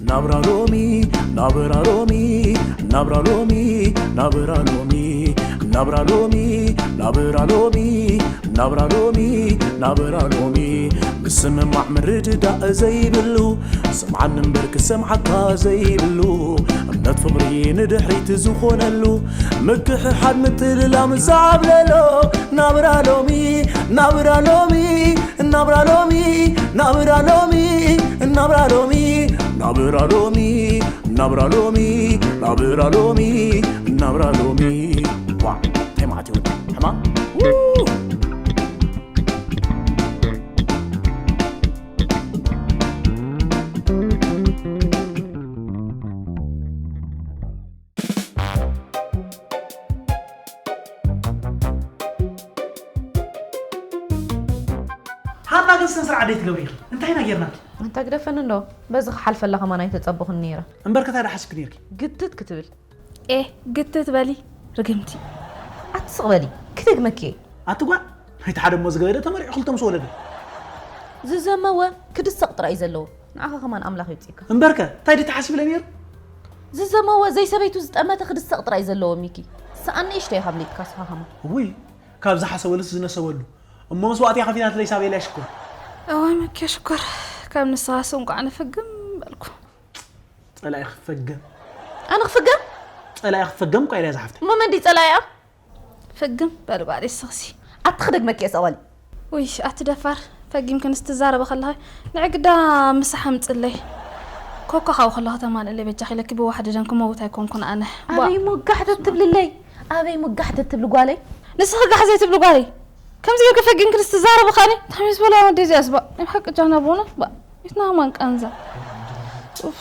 ናብራ ሎሚ ናብራ ሎሚ ናብራ ሎሚ ናብራ ሎሚ ናብራ ሎሚ ናብራ ሎሚ ናብራ ሎሚ ናብራ ሎሚ ምስምማዕ ምርድዳእ ዘይብሉ ስምዓኒ እምበር ክሰምዓካ ዘይብሉ እምነት ፍቕሪ ንድሕሪት ዝኾነሉ ምክሕሓድ ምትልላም ዝዓብለሎ ናብራ ሎሚ ናብራ ሎሚ ናብራ ሎሚ ናብራ ሎሚ ናብራ ሎሚ ናብራ ሎሚ ናብራ ሎሚ ናብራ ሎሚ ናብራ ሎሚ ዋ እንታይ ማለት እዩ ሕማም ሃና ግን ስነ ስርዓት ደይ ትገብሪ ኢኺ እንታይ ኢና ጌርናኪ ኣንታ ግደፈኒ እንዶ በዚ ክሓልፈላ ከማን ኣይተጸበኹን ነይረ እምበርከ ታይ ዶ ሓሲብኪ ነይርኪ ግትት ክትብል ኤ ግትት በሊ ርግምቲ ኣቲ ስቕ በሊ ክደግመኪ እየ ኣቲ ጓል ናይቲ ሓደ እሞ ዝገበደ ተመሪዑ ክልተ ምስ ወለደ ዝዘመወ ክድሰቕ ጥራይ እዩ ዘለዎ ንዓኻ ከማን ኣምላኽ ይውፅእካ እምበርከ እንታይ ድተሓሲብለ ነይሩ ዝዘመወ ዘይሰበይቱ ዝጠመተ ክድሰቕ ጥራይ ዘለዎ ሚኪ ሰኣን ንእሽተይ ካብ ሊጥካ ስኻ ከማን ውይ ካብ ዝሓሰበሉስ ዝነሰበሉ እሞ መስዋእቲ ከፊላትለይ ሳቤላ ሽኮር እዋይ መኪ ሽኮር ካብ ንስኻስ እንቋዕ ንፍግም በልኩ ጸላኢ ክፈገም ኣነ ክፍገም ጸላኢ ክፈገም እኳ ኢላ ዝሓፍተ እሞ መን ድዩ ጸላኢኣ ፍግም በል ጓለይ ስኽሲ ኣቲ ክደግመኪ እየ ሰቐሊ ውይ ኣቲ ደፋር ፈጊምክንስ ትዛረቢ ከለኺ ንዒ ግዳ ምሳሕ ኣምፅለይ ኮካ ካብኡ ከለኺ ተማልእለይ በጃኺ ኢለኪ ብዋሕዲ ደም ክመውት ኣይኮንኩን ኣነ ቧእ። ኣበይ ሞጋሕ ተትብልለይ ኣበይ ሞጋሕ ተትብሊ ጓለይ ንስኺ ጋሕ ዘይትብሊ ጓለይ ከምዚ ጌርኪ ፈጊምክንስ ትዛረቢ ከኣኒ ታሚስ በላ ወደ እዚኣስ ባ ናይ ብሓቂ ጃና ብእውነት ባ ኢትና ማን ቃንዛ ኡፍ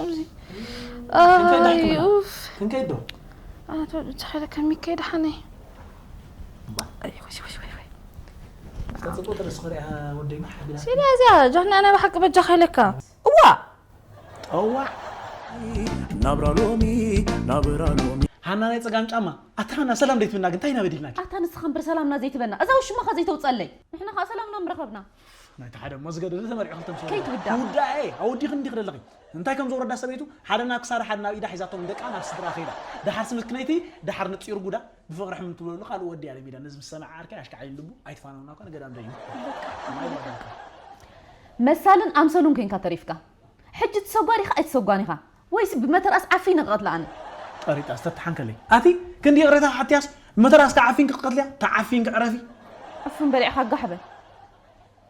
ኣብዚ እንታይ ኣይ ዳሕክምና? ኡፍ ክንከይድ ዶ? ኣቶ ብቻ ከሚከይድ ሓነይ ስለዚያ ጃና ናይ ብሓቂ በጃ ከይለካ እዋ ጠዋዕ ናብራ ሎሚ ናብራ ሎሚ ሃና ናይ ፀጋም ጫማ ኣታ ሃና ሰላም ደይትብልና ግን እንታይ ኢና በዲልናኪ ኣታ ንስኻ እምበር ሰላምና ዘይትበና እዛ ውሽማኻ ዘይተውፀለይ ንሕና ከዓ ሰላምና ምረኸብና ናይቲ ሓደ እሞ ዝገደደ ተመሪዑ ክልተ ምስ ወለደ። ከይትውዳእ። ውዳኤ ኣወዲኺ እንዲኺ ዘለኺ እንታይ ከም ዘውረዳ ሰበይቱ ሓደ ናብ ክሳዳ ሓደ ናብ ኢዳ ሒዛቶም ንደቃ ናብ ስድራ ከይዳ። ደሓር ስምክነይቲ ደሓር ንጺሩ ጉዳ ብፍቕሪ ሕምም ትብለሉ ካልእ ወዲ እያ ለሚዳ። ነዚ ምስ ሰምዓ ዓርከይ ኣሽካዕሊሉ ልቡ ኣይትፋነውና እኳ ንገዳም ደይኑ። መሳልን ኣምሰሉን ኮይንካ ተሪፍካ። ሕጂ ትሰጓ ዲኻ ኣይትሰጓን ኢኻ ወይስ ብመተርኣስ ዓፊነ ክቐትላ ኣነ? ጠሪጣስ ተተሓንከለይ ኣቲ ክንዲ ይቕሬታ ክሓትያስ ብመተርኣስ ክዓፊንኪ ክትቀትልያ ተዓፊንኪ ዕረፊ። ዕፉን በሊዕኻ ጋሕ በል።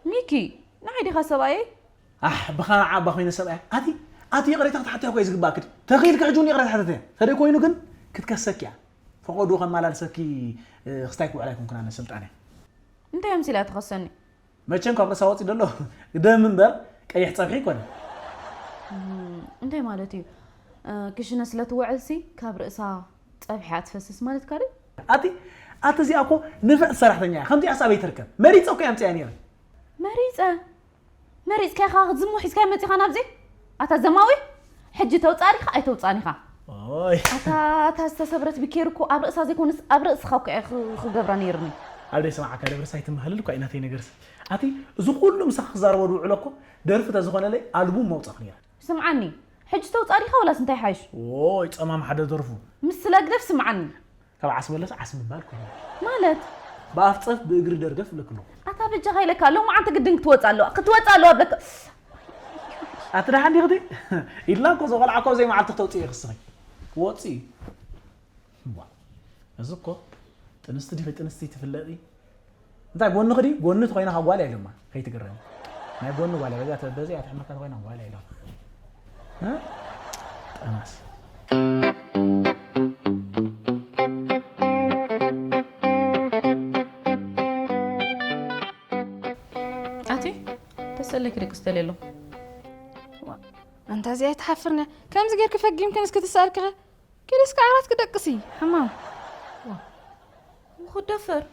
ሚኪ ንዓይ ዲኻ ሰብኣየይ? ኣሕ ብኻ ንዓ እባ ኮይነ ሰብኣያ ኣቲ ኣቲ ይቕሬታ ክትሓትያ እኮ እዩ ዝግባእኪ ድዩ? ተኺኢልኪ ሕጂ እውን ይቕሬታ ሕተትያ። ተደይ ኮይኑ ግን ክትከሰኪ እያ። ፈቐድኡ ከመላልሰኪ ክስታይ ክውዕል ኣይኮንኩን ኣነ ስልጣነይ። እንታይ ኣምሲላ እያ ትኸሰኒ? መቸም ካብ ርእሳ ወፂኡ ዘሎ ደም እምበር ቀይሕ ፀብሒ ኣይኮነን። እንታይ ማለት እዩ? ክሽነ ስለ ትውዕልሲ ካብ ርእሳ ፀብሒ እያ ትፈስስ ማለትካ ድዩ? ኣቲ ኣቲ እዚኣ እኮ ንፍዕቲ ሰራሕተኛ እያ። ከምዚኣስ ኣበይ ትርከብ? መሪፀ እኮ እየ ኣምፂኣ ነይረ። መሪፀ? መሪፅካያ ኢኻ ክትዝሙ ሒዝካያ መፂኻ ናብዚ? ኣታ ዘማዊ? ሕጂ ተውፅኣ ዲኻ ኣይተውፅኣን ኢኻ? ኦይ። ኣታ እታ ዝተሰብረት ብኬር እኮ ኣብ ርእሳ ዘይኮነስ ኣብ ርእስኻ እኮ እየ ክ- ክገብራ ነይርኒ። ኣብ ደይ ሰማዕካ ደብርስ ኣይትመሃልል እኳ እዩ ናተይ ነገርስ። ኣቲ እዚ ኩሉ ምሳኻ ክዛረቦ ዝውዕሎ እኮ ደርፊ ተዝኾነለይ ኣልቡም መውፃእኹ ነይረ። ስምዓኒ፣ ሕጂ ተውፅኣ ዲኻ ወላስ እንታይ ሓይሽ? ኦይ ፀማም ሓደ ደርፉ። ምስ ስለ ግደፍ ስምዓኒ። ካብ ዓስቢ ኣለስ ዓስቢ ምባል ኮይኑ ማለት ብኣፍ ፀፍ ብእግሪ ደርገፍ እብለኪ ኣለኹ ኣታ በጃኻ ኢለካ ሎማዓንቲ ግድን ክትወፅእ ኣለዋ ክትወፅእ ኣለዋ እብለካ ኣቲ ደሓን ዲኽቲ ኢድላ እኮ እዛ ቆልዓ እኮ ኣብዘይ መዓልቲ ክተውፅእ እየ ክስኺ ክወፅእ እዩ እዋ እዚ እኮ ጥንስቲ ዲኺ ጥንስቲ ትፍለጢ እንታይ ጎንኺ ድዩ ጎኒ ተኾይና ካብ ጓል እያ ኢሎማ ከይትግረሚ ናይ ጎኒ ጓል እያ በዚኣ ተ- በዚኣ ትሕመካ ተኾይና ጓል እያ ኢሎማ እ? ጠናስ ኣቲ ተሰለኪ ደቂ ስተሌሎ ኣንታ እዚኣ ኣይትሓፍርኒ ከምዚ ጌርኪ ፈጊምክን እስኪ ትስኣልኪ ኪዲ እስከ ዓራት ክደቅሲ ሕማም ምኹደፈር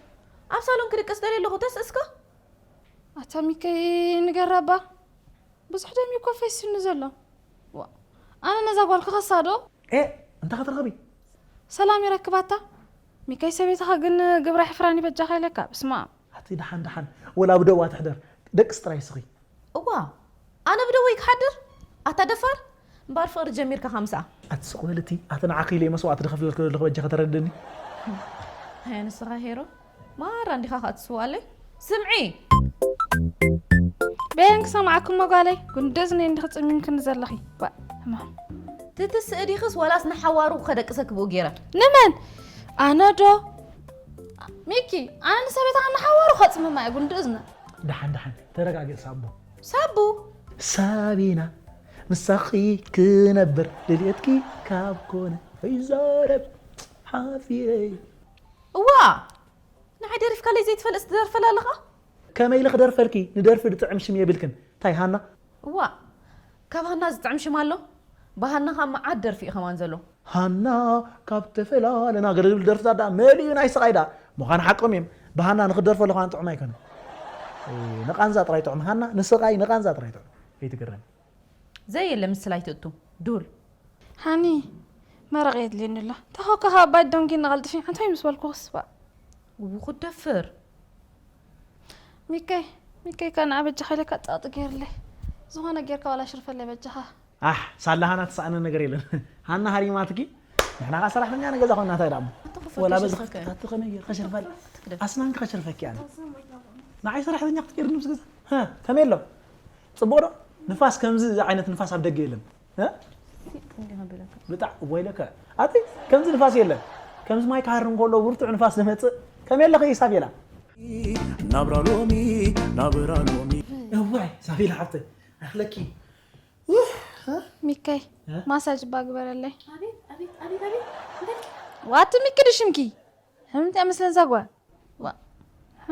ኣብ ሳሎን ክድቅስ ደልየ ኣለኹ ተስእስካ ኣታ ሚከይ ንገራ እባ ብዙሕ ደም እዩ እኮ ፈሲስኒ ዘሎ ዋ ኣነ ነዛ ጓል ክኸሳ ዶ ኤ እንታይ ከተረኽቢ ሰላም ይረክባታ ሚከይ ሰበይትኻ ግን ግብራ ሕፍራኒ በጃኻ ኢለካ ብስማ ኣቲ ደሓን ደሓን ወላ ብደዋ ትሕደር ደቅስ ጥራይ ስኺ እዋ ኣነ ብደወይ ክሓድር ኣታ ደፋር፣ እምበኣር ፍቕሪ ጀሚርካ ካብ ምስኣ። ኣቲ ስቕ በሊ እቲ፣ ኣቲ ንዓኺ ኢለ መስዋእቲ ዝኸፍለልኪ ዘለኹ በጃኺ ተረድእኒ። ኣያ ንስኻ ሄሮ፣ ማራ እንዲኻ ከኣ ትስዋለይ። ስምዒ! በየን ክሰምዓኩም መጓለይ? ጉንድዝኒ እንዲኺ ጽሚምክኒ ዘለኺ። ባ፣ ሕማም። ትትስእ ዲኽስ ወላስ ንሓዋሩ ከደቅሰኪ ብኡ ገይረ? ንመን? ኣነ ዶ? ሚኪ፣ ኣነ ንሰበይትኻ ንሓዋሩ ከጽምማ እየ፣ ጉንድዝና። ደሓን፣ ደሓን፣ ተረጋግእ ሳቦ። ሳቡ። ሳቢና፣ ምሳኺ ክነብር ድልየትኪ ካብ ኮነ፣ ይዛረብ ሓፊረ። እዋ፣ ንዓይ ደሪፍካለይ ዘይትፈልጥ ትደርፈላ ኣለኻ? ከመይ ኢለ ክደርፈልኪ? ንደርፊ ዝጥዕም ሽም የብልክን። እንታይ ሃና? እዋ፣ ካብ ሃና ዝጥዕም ሽም ኣሎ? ብሃና ካብ መዓት ደርፊ እዩ ከማን ዘሎ። ሃና ካብ ተፈላለና ገለ ዝብል ደርፍታት ደኣ መሊኡ ናይ ስቓይ ደኣ። ምዃን ሓቆም እዮም። ብሃና ንኽደርፎ ኣለኹ ኣነ ጥዑም ኣይኮነን። እ፣ ንቓንዛ ጥራይ ጥዑም። ሃና ንስቓይ ንቓንዛ ጥራይ ጥዑም። ከይትግረም። ዘይ የለ ምስል ኣይትእቱ። ዱል። ሃኒ፣ መረቕ የድልየኒ ኣሎ። ተኸካ ካብ ኣባይ ዶንጊ ንቐልጥፊ፣ እንታይ ምስ በልኩ ክስባእ? እዉ ክደፍር። ሚከይ፣ ሚከይ፣ ከኣ ንዓ በጃኻ ኢለካ ጸቕጢ ገይርለይ። ዝኾነ ጌርካ ዋላ ሽርፈለይ በጃኻ። ኣሕ፣ ሳላ ሃና ትሰኣነ ነገር የለን። ሃና ሃሪማትኪ፣ ንሕና ኸኣ ሰራሕተኛ ናይ ገዛ ኾንና፣ እንታይ ደኣ እሞ? ኣቲ ክፈቱ ወላ በዚ ሽርፈከ? ክፍትታት ከመይ ጌር-፣ ከሽርፈል? ትግደፍ። ኣስናንኪ ከሽርፈኪ ኣነ። ንዓይ ሰራሕተኛ ክትገይርኒ ምስ ገዛ? ሃ፣ ከመይ ኣሎ? ጽቡቕ ዶ? ንፋስ ከምዚ ዓይነት ንፋስ ኣብ ደገ የለን። ሃ? ሲጥ እንዲኻ ብለካ። ብጣዕ-፣ ወይለከ። ኣቲ፣ ከምዚ ንፋስ የለን። ከምዚ ማይ ክሃርም ከሎ ብርቱዕ ንፋስ ዝመጽእ፣ ከመይ ኣለኺ ኢሳቤላ? ናብራ ሎሚ፣ ናብራ ሎሚ። እዋይ፣ ሳቤላ ሓፍተይ፣ ኣኽለኪ። ኡፍ፣ ሃ? ሚከይ፣ እ? ማሳጅ እባ ግበረለይ። ኣቤት፣ ኣቤት፣ ኣቤት፣ ኣቤት። እንታይ? ዋቲ ሚኪ ድሽምኪ? ሕምንቲ ኣመስለን ዛጓ። ዋ።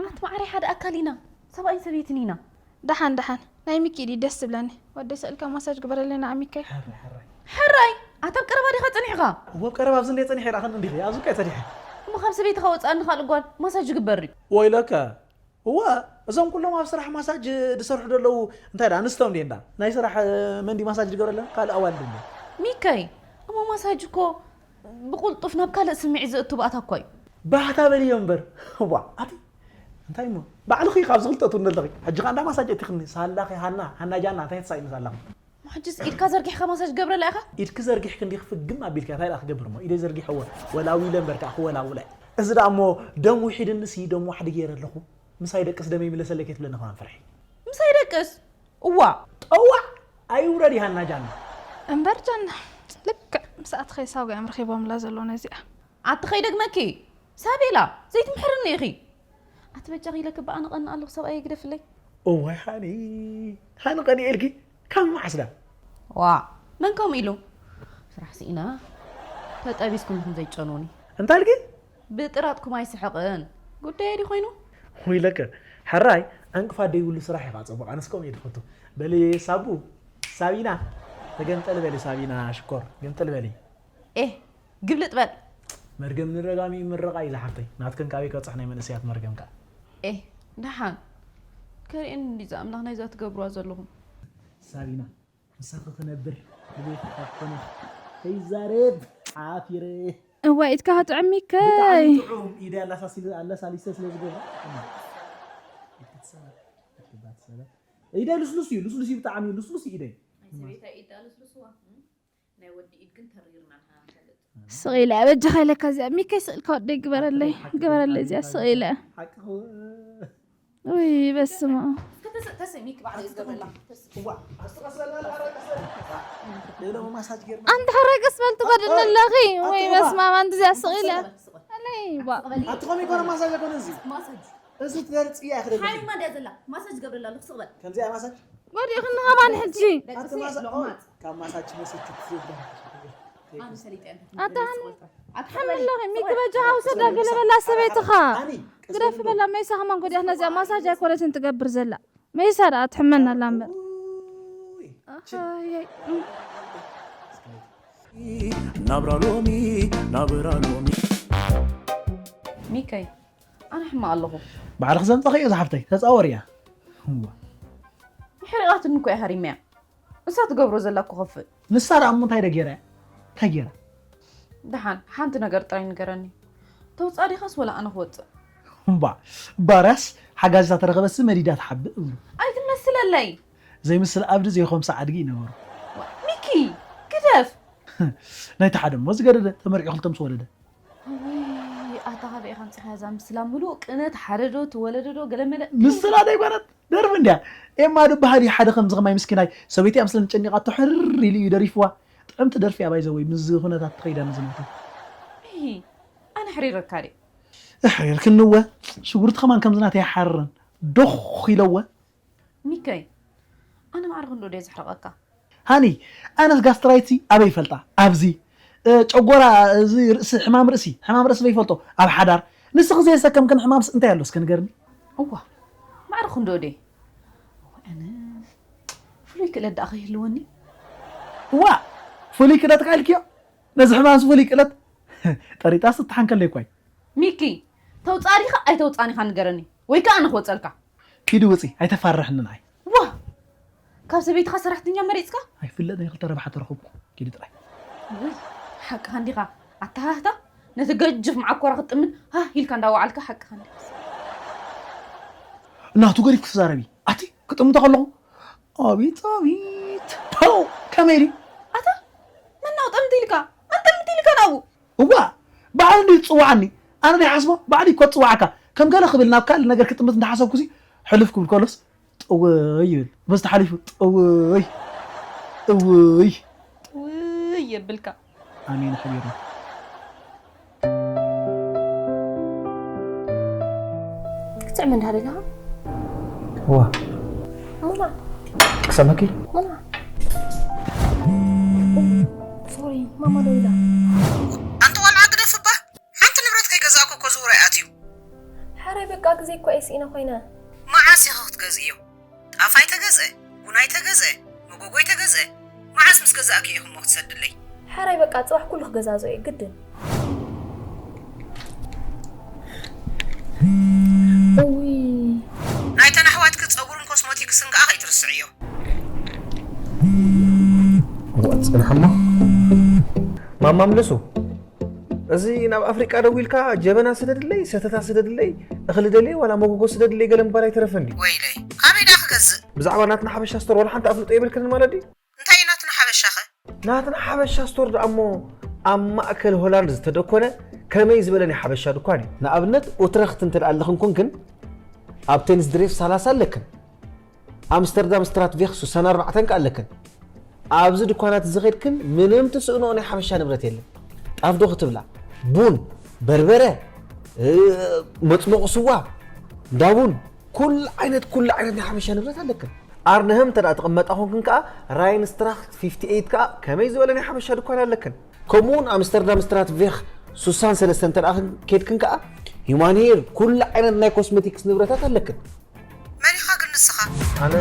ኣቲ ማዕረይ ሓደ ኣካል ኢና። ሰብኣይን ሰበይትን ኢና። ደሓን፣ ደሓን። ናይ ሚኪ ኢድ ደስ ትብለኒ። ወደይ ስእልካ ማሳጅ ግበረለይ ንዓ ሚከይ። ሕራይ፣ ሕራይ። ሕራይ? ኣታ ኣብ ቀረባ ዲኻ ጸኒሕካ? እወ፣ ኣብ ቀረባ ኣብዚ እንደ ጸኒሐ ደኣ ክንዲ ዲኺ? ኣብዚ እኮ እየ ጸኒሐ። እሞ ካብ ሰበይትኻ ወጻእኒ ካልእ ጓል ማሳጅ ይግበር ድዩ? ወይለከ። እወ፣ እዞም ኩሎም ኣብ ስራሕ ማሳጅ ዝሰርሑ ዘለዉ እንታይ ደኣ፣ ኣንስቶም ድየን ደኣ? ናይ ስራሕ፣ እ፣ መንዲ ማሳጅ ዝገብረለን ካልእ ኣዋልድ እንድየን። ሚከይ፣ እሞ ማሳጅ እኮ ብቕልጡፍ ናብ ካልእ ስምዒት ዘእቱ ባእታ እኮ እዩ። ባህታ በልዮ እምበር። እዋ፣ ኣቲ፣ እንታይ እሞ? ባዕልኺ ካብዚ ክልተ ትውኒ ኣለኺ። ሕጂ ኸኣ እንዳ ማሳጅ እቲኽኒ፣ ሳላኺ ሃና፣ ሃና ጃና፣ እንታይ ትሳኢኒ ሳላኺ? ሕጅስ ኢድካ ዘርጊሕካ ማሳጅ ገብረላ ኢኻ? ኢድኪ ዘርጊሕኪ እንዲኺ ፍግም ኣቢልኪ፣ እንታይ ደኣ ክገብር እሞ? ኢደይ ዘርጊሐ እወ፣ ወላዊለ እምበር ከኣ ክወላውላ እየ። እዚ ደኣ እሞ ደም ውሒድንሲ ደም ዋሕዲ ገይረ ኣለኹ። ምሳይ ደቅስ ደመይ ይምለሰለይ ከይትብለኒ ከማን ፍርሒ። ምሳይ ደቅስ? እዋ። ጠዋዕ! ኣይውረድ ይሃና ጃና። እምበር ጃና፣ ልክዕ ምስ ኣትኸይ ሳጒ እዮም ረኺቦምላ ዘለዉ ነዚኣ። ኣቲ ከይደግመኪ፣ ሳቤላ፣ ዘይትምሕርኒ ኢኺ። ኣቲ በጃኺ ኢለኪ ብኣነ ቀንእ ኣለኹ፣ ሰብኣይ ይግደፍለይ። እዋይ ሃኒ፣ ሃኒ ቀንኤልኪ፣ ካብ መዓስ ዳ? ዋእ፣ መን ከምኡ ኢሉ? ስራሕ ስኢና፣ ተጠቢስኩም ኢኹም ዘይትጨንዉኒ። እንታይ ኢልኪ? ብጥራጥኩም ኣይስሕቕን። ጉዳየ ድዩ ኮይኑ? ወይለከ፣ ሕራይ፣ ዕንቅፋት ደይብሉ ስራሕ ኢኻ ጽቡቕ፣ ኣነስ ከምኡ እየ ዝፈቱ። በሊ ሳቡ፣ ሳቢና፣ ተገምጠሊ በሊ ሳቢና ሽኮር፣ ገምጠሊ በሊ። ኤህ፣ ግብልጥ በል። መርገም ንረጋሚ ምርቓ እዩ ዝሓፍተይ። ናትክን ካበይ ከብጽሕ ናይ መንእሰያት መርገም ከኣ። ኤህ፣ ደሓን። ከርእየኒ እንዲ ዝኣምላኽ ናይዛ ትገብርዋ ዘለኹም። ሳቢና፣ ምሳኺ ክነብር ድሌት ካብ ኮነ ከይዛረብ ሓፊረ። እዋይ፣ ኢድካ ከጥዕም ሚከይ። ብጣዕሚ ጥዑም። ኢደ ኣላሳሲል-፣ ኣላሳሊሰ ስለ ዝገብራ። ኢደ ልስሉስ እዩ፣ ልስሉስ እዩ፣ ብጣዕሚ ልስሉስ እዩ ኢደይ። ናይ ሰበይታ ኢድ ኣልስልስዋ። ናይ ወዲ ኢድ ግን ተሪርና ንሕና ንፈልጥ። ስቕ ኢለ እያ በጃኻ ኢለካ እዚኣ። ሚከይ ስእልካ ወደይ ግበረለይ፣ ግበረለይ እዚኣ ስቕ ኢለ። ሓቅኺ። ውይ በስመ ኣብ። እስከ ተስ-፣ ተስ-፣ ሚክ ባዕሉ እዩ ዝገብረላ። ተስ-፣ እዋ፣ ኣስተቐሰል በል፣ ኧረ ቀሰል። ሌላ ማሳጅ ጌርና። ኣንቲ ሕራይ ቀስ በል ትጎድኒ ኣለኺ። ኣቲ ወይ እዋ። በስመ ኣብ፣ ኣንቲ እዚኣ ስቕ ኢለ። ስቕ በል፣ ስቕ በል። ኣለይ፣ ዋ። ስቕ በል። ኣቲ ከመይ ኮነ ማሳጅ ኣይኮነን እዚ? ማሳጅ። እዚ ትደርጽ እያ ክደርጽ። ሓሪማ እንድያ ዘላ። ማሳጅ ገብረላ ኣለኹ፣ ስቕ በል። ከምዚኣ ማሳጅ? ወዲእኽኒ ከማን ሕጂ። ኣቲ ማሳ-፣ ሎቕማጽ። ካብ ማሳጅ መሰችት ዝብል። ኣነ ሰሊጠ ኣንተ ኣታ ትፈልጥ ሃኒ፣ ትፈልጥ። ኣታ ሓመለኺ፣ ሚኪ በጃኻ ውሰዳ፣ ገለ በላ ሰበይትኻ። ኣኒ፣ ቀስ ግደፊ በል። በላ፣ መይሳ ከማን ጎዲኣትና፣ እዚኣ ማሳጅ ኣይኮነትን ትገብር ዘላ። መይሳ ደኣ ትሕመና ኣላ እምበር። ኡይ፣ ኣሃየይ። ናብራ ሎሚ፣ ናብራ ሎሚ። ሚከይ፣ ኣነ ሕማቕ ኣለኹ። ባዕልኺ ዘምጻኽዮ ዝሓፍተይ፣ ተጻወርያ። እዋ። ሕሪቓትኒ እኮ እያ ሃሪመያ። ንሳ ትገብሮ ዘላ እኮ ከፍእ። ንሳ ደኣ እሞ እንታይ ደ ገይራ እያ? እንታይ ገይራ? ደሓን፣ ሓንቲ ነገር ጥራይ ንገረኒ። ተውጽኣ ዲኻስ ወላ ኣነ ክወጽእ? እምባ፣ ባርያስ ሓጋዚታ ተረኸበሲ መዲዳ ትሓብእ እብሉ። ኣይትመስለለይ። ዘይምስል ኣብዲ ዘይኾምሳ ኣድጊ ይነበሩ። ዋ፣ ናይቲ ሓደ እሞ ዝገደደ ተመሪዑ ክልተ ምስ ወለደ። ኣታ ካበይ ኢኻ ኣምፂኻ እዛ ምስላ? ምሉእ ቅነ ተሓረዶ ተወለደዶ ገለመለ። ምስላ ዶ ኣይኮነት፣ ደርፊ እንድያ። ኤማ ዶ በሃሊ ሓደ ከምዚ ከማይ ምስኪናይ ሰበይቲ ኣምስለን ጨኒቓቶ ሕርር ኢሉ እዩ ደሪፍዋ። ጥዕምቲ ደርፊ እያ ባይዘወይ፣ ምስዚ ኩነታት ትኸይዳ ንዝሞተ። ኣነ ሕሪረካ ድየ? እሕሪርክንወ። ሽጉርቲ ከማን ከምዚ ናተይ ኣይሓርርን። ዶኽ ኢለወ። ሚከይ፣ ኣነ ማዕረ ክንዶ ድየ ዘሕርቐካ? ሃኒ፣ ኣነስ ጋስትራይትሲ ኣበይ ይፈልጣ? ኣብዚ። እ፣ ጨጎራ፣ እዚ ርእሲ፣ ሕማም ርእሲ፣ ሕማም ርእሲ በይፈልጦ ኣብ ሓዳር። ንስኺ ዘየሰከምክን ሕማምስ እንታይ ኣሎ እስከ ንገርኒ? እዋ፣ ማዕረ ክንዶ ድየ? ኣነ ፍሉይ ክእለት ደኣ ከይህልወኒ? እዋ፣ ፍሉይ ክእለት ቃልክዮ? ነዚ ሕማምስ ፍሉይ ክእለት ጠሪጣስ እትሓንከለይ ኳይ። ሚኪ፣ ተውፃእኒኻ ኣይተውፃእኒኻ ንገረኒ፣ ወይ ከዓ ኣነ ክወፀልካ። ኪዲ ውፂ፣ ኣይተፋርሕኒ ንዓይ። ዋ፣ ካብ ሰበይትኻ ሰራሕተኛ መሪፅካ? ኣይፍለጥን፣ ክልተ ረብሓ ተረኽብኩ። ኪዲ ጥራይ። ውይ፣ ሓቅኻ እንዲኻ። ኣተሃህታ ነቲ ገጅፍ መዓኮራ ክትጥምን ሃህ ኢልካ እንዳወዓልካ ሓቅኻ እንዲኻ። እናቱ ገዲፍኩ ትዛረቢ። ኣቲ ክጥምቶ ከለኹ ኣቤት ኣቤት። ፓው፣ ከመይ ድዩ? ኣታ መናው ጠምቲ ኢልካ? መን ጠምቲ ኢልካ ናብኡ? እዋ ባዕሉ እንዲ ዝፅዋዓኒ ኣነ ናይ ሓስቦ ባዕሉ ይኮ ዝፅዋዓካ ከም ገለ ክብል ናብ ካልእ ነገር ክጥምት እንዳሓሰብኩ ሲ ሕልፍ ክብል ከሎስ ጥውይ ይብል በዚ ተሓሊፉ ጥውይ ጥውይ ጥውይ የብልካ ኣሜን ሓቢሩ ክትስዕም እንዳሃለካ ዋ ሙና ክሰመኪ ሙና ሶሪ ማማ ደው ኢላ ኣንቲ ቆልዓ ግደፍባ ሓንቲ ንብረት ከይገዛእኩ እኮ ዝውረይ ኣትዩ ሓራይ በቃ ግዜ እኮ እየ ስኢነ ኮይነ መዓስ ኢኺ ክትገዝእዮ ጣፋይ ተገዝአ ቡናይ ተገዝአ መጎጎይ ተገዝአ መዓስ ምስ ገዛእክዮ ኢኺ እሞ ክትሰድለይ ሓራይ በቃ ፅባሕ ኩሉ ክገዛዝኦ እየ ግድን እውይ ናይተን ኣሕዋትኪ ፀጉርን ኮስሞቲክስን ከዓ ከይትርስዕዮ እዋ ፅንሓሞ ማማ ምልሱ እዚ ናብ ኣፍሪቃ ደዊልካ ጀበና ስደድለይ ሰተታ ስደድለይ እኽሊ ደልየ ዋላ መጎጎ ስደድለይ ገለ ምባል ኣይተረፈን ድዩ ወይለይ ካበይ ዳ ክገዝእ ብዛዕባ ናትና ሓበሻ ስቶር ዋላ ሓንቲ ኣፍልጦ የብልክን ማለት ድዩ እንታይ እዩ ናትና ሓበሻኸ ናትና ሓበሻ ስቶር ደኣ እሞ ኣብ ማእከል ሆላንድ ዝተደኮነ ከመይ ዝበለ ናይ ሓበሻ ድኳን እዩ ንኣብነት ኡትረኽት እንተ ኣለኽን ኮንክን ኣብ ቴንስድሬፍ ሰላሳ ኣለክን ኣምስተርዳም ስትራትቬክ ሱሳን ኣርባዕተን ከኣ ኣለክን ኣብዚ ድኳናት እዚ ኸድክን ምንም ትስእንኦ ናይ ሓበሻ ንብረት የለን ጣፍ ዶ ክትብላ ቡን በርበረ መፅሞቕ ስዋ እንዳቡን ኩሉ ዓይነት ኩሉ ዓይነት ናይ ሓበሻ ንብረት ኣለክን ኣርነህም እንተ ትቕመጣ ኾንክን ከኣ ራይንስትራክት ፊፍቲ ኤይት ከኣ ከመይ ዝበለ ናይ ሓበሻ ድኳን ኣለክን ከምኡውን ኣምስተርዳም ስትራትቬክ ሱሳን ሰለስተ እንተ ኬድክን ከኣ ሂማን ሄር ኩሉ ዓይነት ናይ ኮስሜቲክስ ንብረታት ኣለክን መን ኢኻ ግን ንስኻ? ኣነ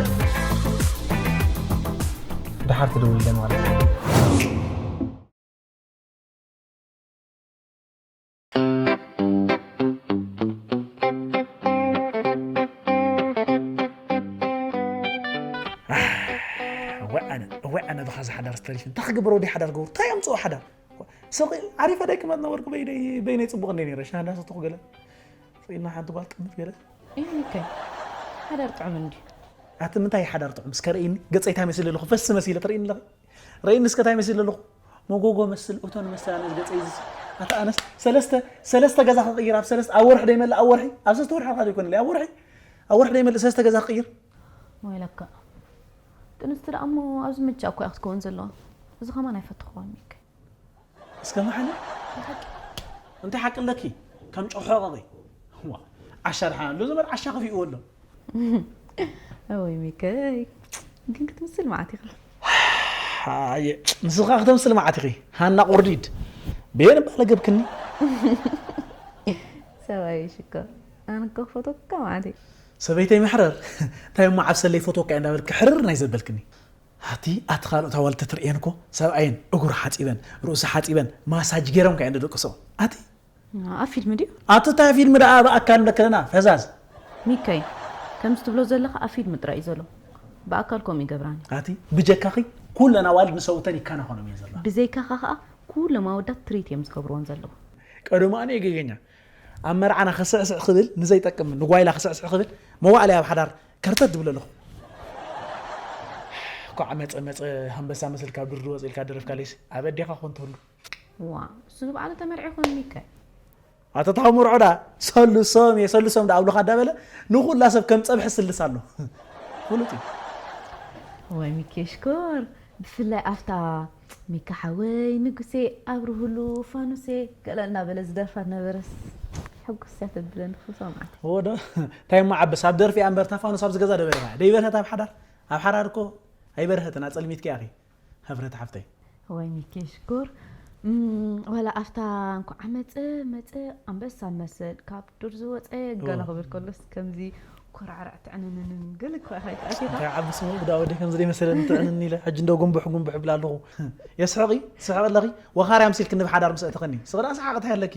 ደሓር ትደውልለ ማለት እዩ። እወ ኣነ እወ ኣነ ብኻ ዝሓዳር ዝተሪፍ እንታይ ክግበሮ ዲ ሓዳር ገብሩ እንታይ ኣምፅኦ ሓዳር ስቕ ዓሪፈ ደይ ክመት ነበርኩ በይነይ ፅቡቕ እንደ ነረ ሻሃዳ ሰተኹ ገለ ስኢልና ሓንቲ ጓል ጥምት ገለ ይህንከ ሓዳር ጥዑም እንዲ ኣቲ ምንታይ ሓዳር ጥዑም እስከ ርእይኒ ገፀይ ታይ መሲለ ኣለኹ ፈስ መሲለ ትርእይኒ ኣለኺ ርእይኒ እስከ ታይ መሲለ ኣለኹ መጎጎ መስል እቶን መስል ኣነ ገፀይ እዚ ኣቲ ኣነስ ሰለስተ ሰለስተ ገዛ ክቕይር ኣብ ሰለስተ ኣብ ወርሒ ደይመልእ ኣብ ወርሒ ኣብ ሰለስተ ወርሒ ሓልካ ዘይኮነ ኣብ ወርሒ ኣብ ወርሒ ደይመልእ ሰለስተ ገዛ ክቕይር ወይለካ ጥንስቲ ደኣ እሞ ኣብዚ ምቻ እኮ እያ ክትከውን ዘለዋ እዚ ከማን ኣይፈትኽዋን ሚከ እስከ መሓኒ እንታይ ሓቂ ኣለኪ ከም ጨሖ ቀቒ ዋ ዓሻ ደሓን ኣሎ ዘመድ ዓሻ ከፊእዎ ኣሎ ወይ ሚከይ ግን ክትምስል መዓት ኢኻ ኣየ ንስኻ ክተምስል መዓት ኢኺ ሃና ቁርዲድ በየን እባ ለገብክኒ ሰብኣይ ሽኮር ኣነ እኮ ክፈትወካ መዓት እየ ሰበይተይ መሕረር እንታይ እሞ ዓብሰለይ ፈትወካ እየ እንዳበልኪ ሕርር ናይ ዘበልክኒ ኣቲ ኣቲ ካልኦት ኣዋልድ ተትርእየን እኮ ሰብኣየን እግሩ ሓፂበን ርእሱ ሓፂበን ማሳጅ ገይሮም ከ እየን ደደቅስኦ ኣቲ ኣብ ፊልሚ ድዩ? ኣቲ እንታይ ፊልሚ ደኣ ብኣካል ንለክለና ፈዛዝ ሚከይ ከምዚ ትብሎ ዘለኻ ኣብ ፊልሚ ጥራይ እዩ ዘሎ ብኣካል ከምኡ ይገብራኒ ኣቲ ብጀካኺ ኩለን ኣዋልድ ንሰብኡተን ይከናኸኖም እየን ዘለዋ ብዘይካኻ ከዓ ኩሎም ኣወዳት ትሪት እዮም ዝገብርዎን ዘለዉ ቀደሙ ኣነ እየ ጌገኛ ኣብ መርዓና ክስዕስዕ ክብል ንዘይጠቅም ንጓይላ ክስዕስዕ ክብል መዋእለ ኣብ ሓዳር ከርተት ዝብል ኣለኹ ኳዕ መጸ መጸ፣ ኣንበሳ መስል ካብ ዱር ዝወጽእ ኢልካ ደረፍካለይስ፣ ኣብ ኣዴኻ ኮን ትህሉ። ዋ፣ እሱ ንባዕሉ ተመርዒ ኮን ሚካይ። ኣተታው መርዖዳ ሰልሶም እየ፣ ሰልሶም ዳኣብሉኻ እንዳበለ ንኹላ ሰብ ከም ጸብሒ ስልስ ኣሎ። ፍሉጥ እዩ። ወይ ሚኬ ሽኮር፣ ብፍላይ ኣብታ ሚካ ሓወይ ንጉሴ ኣብርሁሉ ፋኑሴ ገለ እናበለ ዝደርፋ ነበረስ፣ ሕጉስ እያ ተብለኒ ክሰማዕቲ። እዎ ዶ? እንታይ እሞ ዓብስ፣ ኣብ ደርፊ እያ እምበር፣ እታ ፋኑስ ኣብዚ ገዛ ደበሪኻ ደይበርሀት ኣብ ሓዳር፣ ኣብ ሓዳር እኮ ኣይበርሀትን፣ ኣጸልሚትኪ ያኺ። ህፍረት ሓፍተይ። ወይ ሚኪ ሽኮር። እም፣ ዋላ ኣብታ እንኳዕ መጸ መጸ ኣንበሳ መስል ካብ ዱር ዝወጸ ገለ ክብል ከሎስ ከምዚ ኮራዕራዕ ትዕንንንን ገለ እኮ ኢኻ ኣይትኣቲኻ። እንታይ ዓቢ ስሙ ብዳ ወዲ ከምዚ ደይ መሰለኒ ትዕንን ኢለ ሕጂ እንዶ ጉንቡሕ ጉንቡሕ እብል ኣለኹ። የስሕቕ እዩ፣ ትስሕቕ ኣለኺ። ወኻርያ ምሲልክኒ ብሓዳር ምስ ኣእተኸኒ። ስቕ ደኣ ሰሓቕ እንታይ ኣለኪ?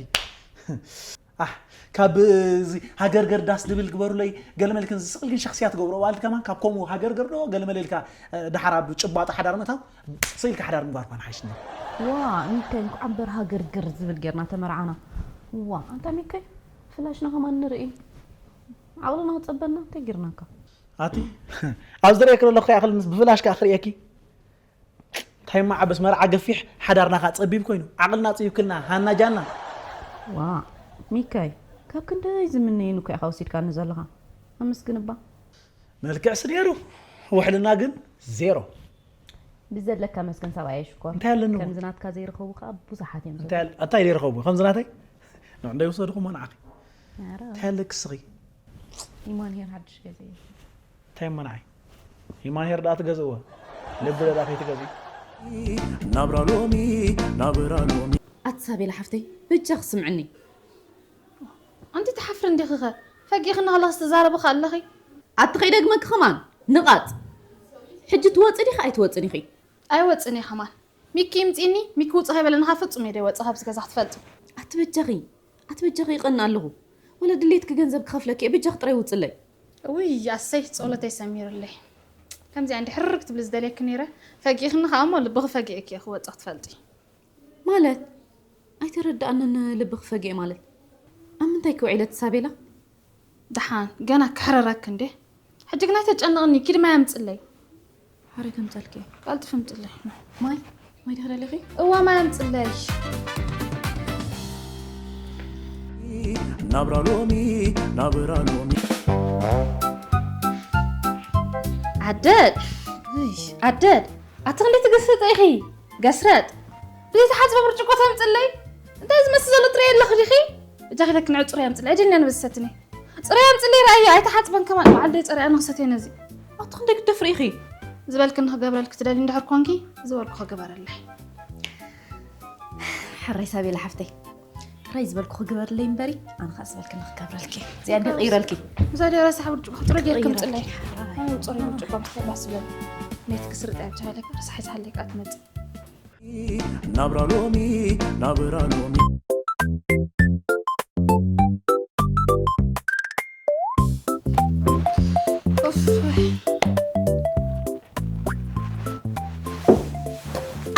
ኣሕ ካብ እዚ ሃገርገር ዳስ ልብል ግበሩለይ ገለመልክን ዝስቕል ግን ሸክስያ ትገብሮ ዋልድ ከማን ካብ ከምኡ ሃገርገር ዶ ገለመለ ኢልካ እ፣ ድሓር ኣብ ጭባጦ ሓዳር ምእታው ስኢልካ ሓዳር ምግባር እኳ ንሓይሽ ነይሩ። ዋ ሚካይ እንኳዕ እምበር ሃገርገር ዝብል ጌርና ተመርዓና። ዋ ኣንታ ሚካይ ፍላሽና ከማን ንርኢ ዓቕልና ክጸበና እንታይ ጌርናካ? ኣቲ ኣብዚ ዝርእየኪ ዘለኹ ከይኣኽል ምስ ብፍላሽ ከኣ ክርእየኪ እንታይ እሞ ዓበስ መርዓ ገፊሕ ሓዳርና ከኣ ጸቢብ ኮይኑ ዓቕልና ጽቢብክልና ሃና ጃና። ዋ ሚካይ ካብ ክንደይ ዝምነየኒ እኮ ኢኻ ወሲድካኒ ዘለኻ ኣመስግን እባ። መልክዕስ ነይሩ ውሕልና ግን ዜሮ። ብዘለካ መስገን ሰብኣየ ሽኮር። እንታይ ኣለኒ እውን? ከምዚ ናትካ ዘይረኸቡ ከዓ ብዙሓት እዮም እንታይ ዘለዉ። ኣል- ኣታይ ዘይረኸቡ ከምዚ ናተይ ንዕ እንዳይወሰድኹሞ ንዓኺ ኧረ፣ እንታይ ኣለኪ እስኺ ኢማን ሄር ሓድሽ ገዛ እዩ። እንታይ እሞ ንዓይ ሂማን ሄር ደኣ ትገዝእዎ ልቢ ደኣ ከይትገዝኢ ናብራ ሎሚ ናብራ ሎሚ ኣቲ ሳቤላ ሓፍተይ በጃኺ ስምዕኒ። ኣንቲ ትሓፍሪ እንዲኺኸ ፈጊእኺ እናሃለኽስ ትዛረቢ ኸኣ ኣለኺ። ኣቲ ከይደግመኪ ኸማን ንቓጽ። ሕጂ ትወጺ ዲኺ ኣይትወጽን ኢኺ? ኣይወጽን እየ ኸማን። ሚኪ ይምጺእኒ፣ ሚኪ ውጹ ከይበለኒ ኸኣ ፍጹም እየ ደይወጽእ ካብዚ ገዛ ክትፈልጢ። ኣቲ በጃኺ፣ ኣቲ በጃኺ ይቐንእ ኣለኹ። ወላ ድሌትኪ ገንዘብ ክኸፍለኪ እየ፣ በጃኺ ጥራይ ውጽለይ። እውይ ኣሰይ ጸሎተይ ሰሚሩለይ። ከምዚኣ እንዲ ሕርር ክትብሊ ዝደልየኪ ነይረ። ፈጊእኽኒ ኸኣ እሞ ልብኺ ፈጊእኪ እየ ክወጽእ ክትፈልጢ። ማለት ኣይተረድኣንን ልብኺ ፈጊኤ ማለት ኣብ ምንታይ ክውዒለ ትሳቤላ? ደሓን ገና ክሕረረኪ እንዴ። ሕጂ ግን ኣይተጨንቕኒ ኪዲ ማይ ኣምፅለይ። ሓረይ ከምፀልኪ። ቀልጥፊ ኣምፅለይ። ማይ ማይ ዲኺ ደሊኺ? እዋ ማይ ኣምፅለይ። ናብራ ሎሚ ናብራ ሎሚ ዓደድ ዓደድ ኣቲ ክንደይ ትግስጥ ኢኺ ገስረጥ ብዘይተሓፅበ ብርጭቆ ተምፅለይ እንታይ ዝመስል ዘሎ ትሪኢ ኣለኺ ዲኺ እጃኺ ለክንዕ ፅሩይ ኣምፅለይ ኣይደልንያ ንበዝሰትኒ ፅሩይ ኣምፅለይ ረኣዮ ኣይተሓፅበን ከማን በዓል ደይ ፀሪኣ ንኽሰትየ ነዚ ኣቲ ክንደይ ክትደፍሪ ኢኺ ዝበልክኒ ክገብረልኪ ትደሊ እንድሕር ኮንኪ ዝበልኩ ክግበረለይ ሕራይ ሳቤላ ሓፍተይ ሕራይ ዝበልኩ ክግበርለይ እምበሪ ኣነ ከዓ ዝበልክኒ ክገብረልኪ እዚኣ እንዲ ቅይረልኪ እዛ ዲኣ ረሳሕ ብርጭቆ ጥረ ጌርኪ ምፅለይ ኣነ ፅሩይ ብርጭቆ ምስተባስበል ነቲ ክስርጥ እያ ብቻ ኢለካ ረሳሕ ይትሃለይ ከዓ ትመፅእ ናብራ ሎሚ ናብራ ሎሚ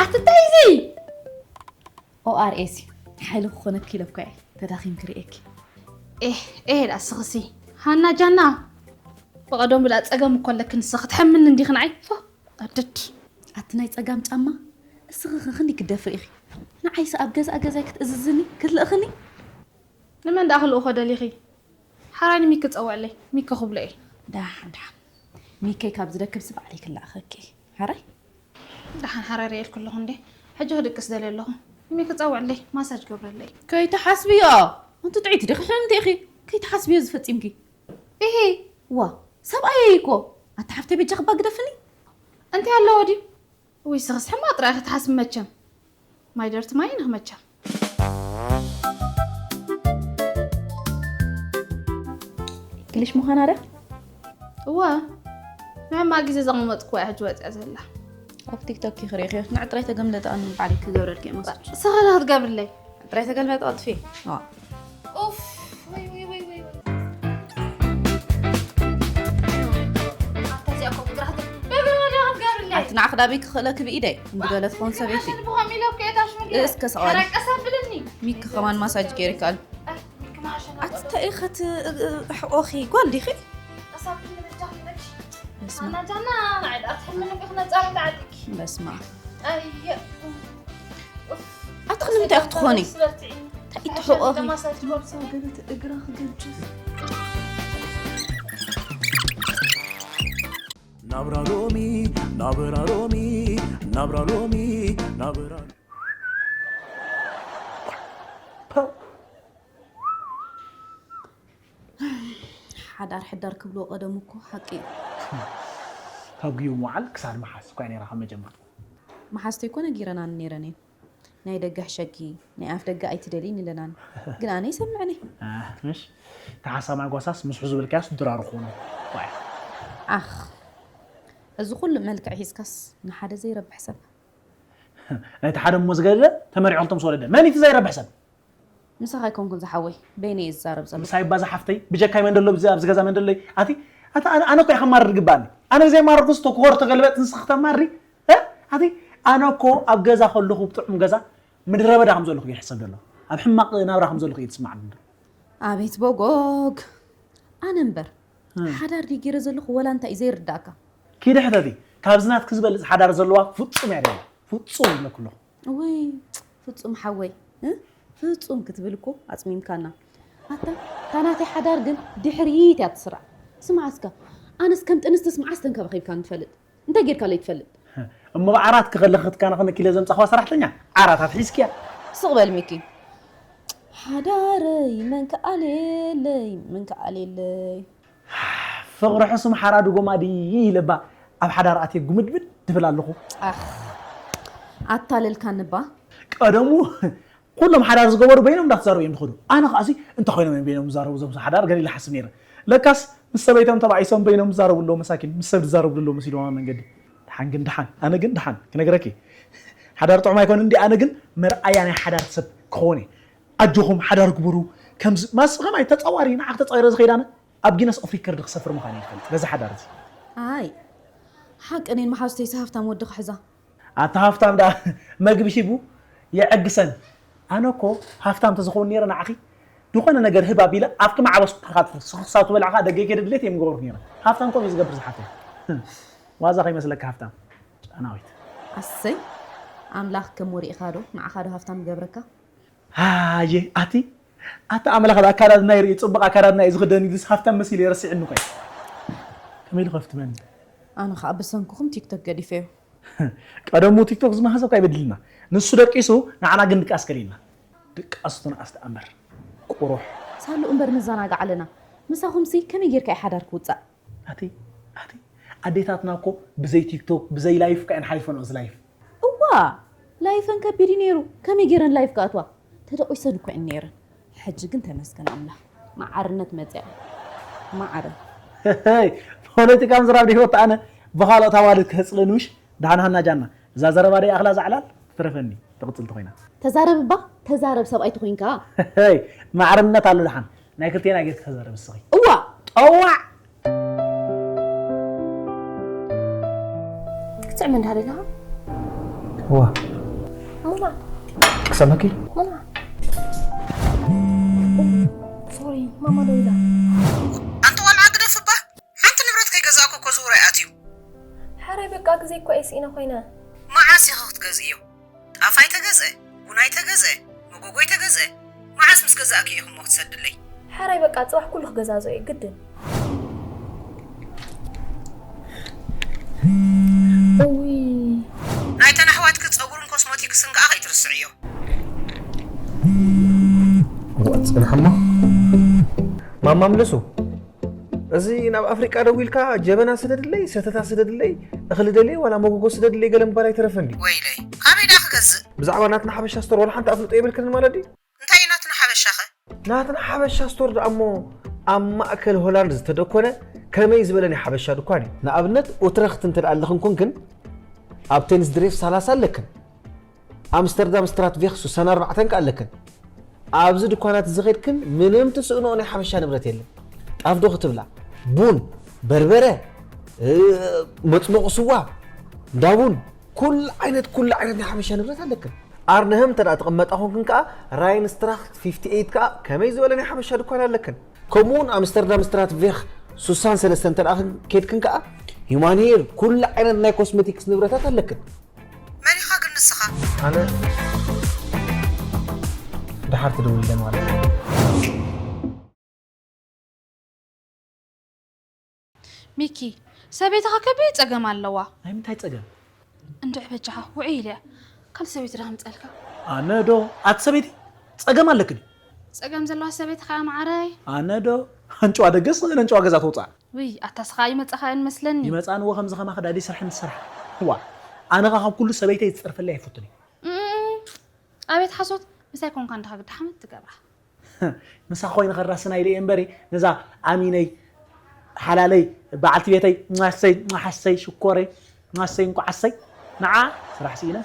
ኣትታይ እዚ ኦኣርኤስ ሓይሊ ክኾነኪ ኢለኳ እየ ተዳኺምኪ ርእየኪ ኤህ ኤህ ዳኣ ስኽሲ ሃና ጃና ብቐደሙ ዳኣ ጸገም እኮ ኣለኪ ንስኺ ክትሐምኒ እንዲኺ ንዓይ ፎ ኣድድ ኣቲ ናይ ጸጋም ጫማ እስኺ ኸ ክንዲ ክትደፍሪ ኢኺ ንዓይሲ ኣብ ገዛእ ገዛይ ክትእዝዝኒ ክትልእኽኒ ንመን ዳኣ ክልእኾ ደሊኺ ሓራይ ንሚኪ ጸውዕለይ ሚኪ ክብሎ እየ ዳሓን ዳሓን ሚከይ ካብ ዝደክምሲ ባዕለይ ክለኣኸኪ ሓራይ ደሓን ሓራይ ሪኤልኪ ኣለኹ እንዴ ሕጂ ክድቅስ ደልየ ኣለኹ እሜ ክፀውዕለይ ማሳጅ ገብረለይ ከይትሓስብዮ ኣንቲ ጥዒቲ ዲኺ ሕምንቲ ኢኺ ከይትሓስብዮ ዝፈፂምኪ ኢሂ ዋ ሰብኣየይ እኮ ኣቲ ሓፍተይ በጃ ክባ ግደፍኒ እንታይ ኣለዎ ድዩ ውይ ስኽስ ሕማቕ ጥራይ ክትሓስቢ መቸም ማይ ደርቲ ማይ ንኽመቸም ግልሽ ምዃና ደ እወ ንሕማቕ ግዜ ዘቐመጥኩዋ እያ ሕጂ ወፂኣ ዘላ ኣብ ቲክቶክ ክሪእኽዮ ንዕ ጥራይ ተገምለጠ ኣነ ባዕለይ ክገብረልኪ እየ መስ ሰኸለ ክትገብርለይ ጥራይ ተገልመጠ ኣጥፊ ኦፍ ወይ ወይ ወይ ወይ ኣታ እዚኣ እኮ ብጥራሕ በብረዳ ክትገብርለይ ኣቲ ንዓ ክዳበይ ክኽእለኪ ብኢደይ እንድበለት ኾን ሰበይቲ ብኸም ኢለ እኮ እየ ታሽሙ እስከ ሰቐሊ ሚኪ ከማን ማሳጅ ገይርካል ኣቲ እንታይ ኢኸት ኣሕቆኺ ጓል ዲኺ በስመ ኣና ጃና ንዓይ ደኣ ትሕምኒ ኢኺ ነጻሪ ተዓጢቂ። በስማ ኣየ ኣትኽ ንምንታይ ክትኾኒ እንታይ ትሕቆኺ ገለት እግራ ክገጭፍ ናብራ ሎሚ ናብራ ሎሚ ናብራ ሎሚ ናብራ ሓዳር ሕዳር ክብልዎ ቀደሙ እኮ ሓቂ እዩ ካብ ግዩ መዓል ክሳድ መሓስ እኳ ነራ ካብ መጀመርታ መሓዝተይ እኮ ነጊረናን ነይረን እየን ናይ ደገ ሕሸኪ ናይ ኣፍ ደገ ኣይትደልይን ኢለናን ግን ኣነ ይሰምዕኒ ምሽ ተሓሳማይ ጓሳስ ምስሑ ዝብልካያስ ድራሩ ክኾኑ ኣኽ እዚ ኩሉ መልክዕ ሒዝካስ ንሓደ ዘይረብሕ ሰብ ናይቲ ሓደ እሞ ዝገለ ተመሪዖም ቶም ዝወለደ መን እቲ ዘይረብሕ ሰብ ምሳኻ ኣይኮንኩን ዝሓወይ በይነ እየ ዝዛረብ ዘሎ ምሳይ ባዛ ሓፍተይ ብጀካይ መን ደሎ ኣብዚ ገዛ መን ደሎይ ኣቲ ኣቲ ኣነ እኮ ኢኻ ማረር ዝግባኣኒ ኣነ ብዘይ ማረርኩስ ተኮር ተገልበጥ ንስኽ ተማሪ ኣቲ ኣነ እኮ ኣብ ገዛ ከለኹ ብጥዑም ገዛ ምድረ በዳ ከም ዘለኹ ይሕሰብ ዘሎ ኣብ ሕማቕ ናብራ ከም ዘለኹ ይትስማዓኒ ኣቤት ቦጎግ ኣነ እምበር ሓዳር ድዩ ገይረ ዘለኹ ወላ እንታይ እዩ ዘይርዳእካ ኪደ ሕተቲ ካብዚ ናትኪ ዝበልፅ ሓዳር ዘለዋ ፍፁም እያ ደላ ፍፁም ይብለኩ ኣለኹ ወይ ፍፁም ሓወይ እ? ፍፁም ክትብል እኮ ኣፅሚምካና ኣታ እታ ናተይ ሓዳር ግን ድሕሪት እያ ትስራዕ ስማዕ እስከ ኣነስ ከም ጥንስትስ መዓስ ተንከባኺብካ ንፈልጥ እንታይ ጌርካለይ ትፈልጥ እሞ ብዓራት ክኸለኽትካ ንኽንኪለ ዘምፃኽዋ ሰራሕተኛ ዓራት ኣትሒዝክያ ስቕ በል ሚኪ ሓዳረይ መን ከኣልየለይ መን ከኣልየለይ ፍቕሪ ሕሱም ሓራዱ ጎማዲ ይለባ ኣብ ሓዳር ኣትየ ጉምድምድ ድብል ኣለኹ ኣኽ ኣታለልካኒ እባ ቀደሙ ኩሎም ሓዳር ዝገበሩ በይኖም እንዳተዛረቡ እዮም ዝኸዱ ኣነ ከዓሲ እንታይ ኮይኖም እዮም በይኖም ዝዛረቡ እዞም ሓዳር ገለ ኢለ ሓስብ ነይረ ለካስ ምስ ሰበይቶም ተባኢሶም በይኖም ዝዛረቡ ኣለዉ መሳኪን ምስ ሰብ ዝዛረቡ ኣለዉ መሲልዎም ኣብ መንገዲ ድሓን ግን ድሓን ኣነ ግን ድሓን ክነግረኪ ሓዳር ጥዑም ኣይኮነ እንዲ ኣነ ግን መርኣያ ናይ ሓዳር ሰብ ክኸውን እየ ኣጆኹም ሓዳር ግበሩ ከምዚ ማስ ከማይ ተፃዋሪ ንዓኽ ተፃዊረ ዝኸይድ ኣነ ኣብ ጊነስ ኦፍ ሪከርድ ክሰፍር ምዃን ይፈልጥ በዚ ሓዳር እዚ ኣይ ሓቂ እኔን መሓዙተይሲ ሃፍታም ወዲ ክሕዛ ኣታ ሃፍታም ዳ መግቢ ሂቡ የዕግሰን ኣነ እኮ ሃፍታም ተዝኸውን ነይረ ንዓኺ ዝኾነ ነገር ህብ ኣቢለ ኣብኪ ማዕበስ ስኽሳብ ትበልዕኻ ደገ ከደ ድሌት እዮም ገበርኩ ነይረ ሃፍታም ከምኡ ዝገብር ዝሓፍተይ ዋዛ ከይመስለካ ሃፍታም ጫናዊት ኣሰይ ኣምላኽ ከም ወሪእኻ ዶ ንዓኻ ዶ ሃፍታም ገብረካ ኣየ ኣቲ ኣታ ኣምላኽ ኣካዳድና ይርኢ ፅቡቕ ኣካዳድና እዩ ዝኽደን ኢሉስ ሃፍታም መሲሉ ይረስዕኒ ኮይ ከመይ ኢሉ ከፍትመኒ ኣነ ከዓ ብሰንኩኹም ቲክቶክ ገዲፈዮ ቀደሙ ቲክቶክ ዝመሃዘ እኳ ይበድልና ንሱ ደቂሱ ንዓና ግን ድቃስ ከሊልና ድቃሱ ትንኣስ ተኣምር ቁሩሕ ሳሉ እምበር ንዘናጋዕ ኣለና ምሳኹምሲ ከመይ ጌርካ እዩ ሓዳር ክውፃእ ኣቲ ኣቲ ኣዴታትና እኮ ብዘይ ቲክቶክ ብዘይ ላይፍ እኳ እየን ሓሊፈንኦ እዚ ላይፍ እዋ ላይፈን ከቢድ እዩ ነይሩ ከመይ ገይረን ላይፍ ክኣትዋ ተደቂሰን እኮ እየን ነይረን ሕጂ ግን ተመስገን ኣምላኽ ማዓርነት መፅያ ማዓረ ፖለቲካ ምዝራብ ዶ ህይወት ኣነ ብኻልኦት ኣዋልድ ክህፅለኒ ምሽ ዳሕና ሃና ጃና እዛ ዘረባ ደይ ኣኽላ ዛዕላል ትረፈኒ ትቕፅል ተኾይና ተዛረብ እባ ተዛረብ ሰብኣይ ተኾይንካ ማዕርነት ኣሎ ደሓን ናይ ክልቴና ጌርክ ተዛረብ እስኺ እዋ ጠዋዕ ክትስዕም እንዳደለኻ ዋ ሙና ክሰመኪ ሙና ሶሪ ማማ ደው ኢላ ኣንቲ ቆልዓ ግደፍ እባ ሓንቲ ንብረት ከይገዛእኩ እኮ ዝውሮ ይኣትዩ ሓራይ በቃ ግዜ እኮ እየ ስኢነ ኮይነ መዓስ ኢኺ ክትገዝእዮ ጣፍ ኣይተገዝአ ቡን ኣይተገዝአ መጎጎ ኣይተገዝአ መዓስ ምስ ገዛእክዮ ኢኺ እሞ ክትሰድለይ ሓራይ በቃ ፅባሕ ኩሉ ክገዛዞ እየ ግድን እውይ ናይተን ኣሕዋትኪ ፀጉርን ኮስሞቲክስን ከዓ ከይትርስዕዮ እዋ ፅንሓሞ ማማ ምልሱ እዚ ናብ ኣፍሪቃ ደዊልካ ጀበና ስደድለይ ሰተታ ስደድለይ እኽሊ ደልየ ዋላ መጎጎ ስደድለይ ገለ ምባል ኣይተረፈ እንዲ ወይለይ ካበይ ዳ ክገዝእ ብዛዕባ ናትና ሓበሻ ስቶር ዋላ ሓንቲ ኣፍልጦ የብልክን ማለት ድዩ እንታይ እዩ ናትና ሓበሻኸ ናትና ሓበሻ ስቶር ደኣ እሞ ኣብ ማእከል ሆላንድ ዝተደኮነ ከመይ ዝበለ ናይ ሓበሻ ድኳን እዩ ንኣብነት ኡትረኽት እንተ ደኣ ኣለኽን ኮንክን ኣብ ቴንስ ድሬፍ ሰላሳ ኣለክን ኣምስተርዳም ስትራትቬክ ሱሳን ኣርባዕተን ከኣ ኣለክን ኣብዚ ድኳናት እዚ ኸድክን ምንም ትስእንኦ ናይ ሓበሻ ንብረት የለን ጣፍ ዶ ክትብላ ቡን በርበረ መፅሞቕ ስዋ እንዳ ቡን ኩሉ ዓይነት ኩሉ ዓይነት ናይ ሓበሻ ንብረት ኣለክን ኣርነህም እንተ ትቕመጣ ኾንክን ከኣ ራይንስትራኽት ፊፍቲ ኤይት ከኣ ከመይ ዝበለ ናይ ሓበሻ ድኳን ኣለክን ከምኡውን ኣምስተርዳም ስትራትቬክ ሱሳን ሰለስተ እንተ ኬድክን ከኣ ሂማን ሄር፣ ኩሉ ዓይነት ናይ ኮስሜቲክስ ንብረታት ኣለክን። መን ኢኻ ግን ንስኻ? ኣነ ደሓር ትደውልለ ማለት እዩ። ሚኪ፣ ሰበይትኻ ከቢድ ጸገም ኣለዋ። ናይ ምንታይ ጸገም? እንድዕ በጃኻ ውዕይ ኢለ እያ። ካልእ ሰበይቲ ዶ ከምጸልካ? ኣነ ዶ ኣቲ ሰበይቲ ጸገም ኣለክን እዩ። ጸገም ዘለዋ ሰበይትኻ እያ መዓረይ። ኣነ ዶ ኣንጭዋ ደገስ ነንጭዋ ገዛ ተውፅኣ። ውይ ኣታ ስኻ ይመጻኻ እየን መስለኒ። ይመፃንዎ ከምዚ ከማኺ ዳዲ ስራሕ ንስራሕ። ዋ ኣነ ኸ ካብ ኩሉ ሰበይተይ ዝፀርፈለይ ኣይፈቱን እዩ። እም፣ ኣቤት ሓሶት ምሳይ ኮንካ እንድኻ ግዳ ሓመት ትገብራ። ምሳኺ ኮይነ ከራስና ኢለ እየ እምበሪ ነዛ ኣሚነይ ሓላለይ በዓልቲ ቤተይ ማሰይ ማሓሰይ ሽኮረይ ማሰይ እንኳዓሰይ ንዓ ስራሕ ስኢነ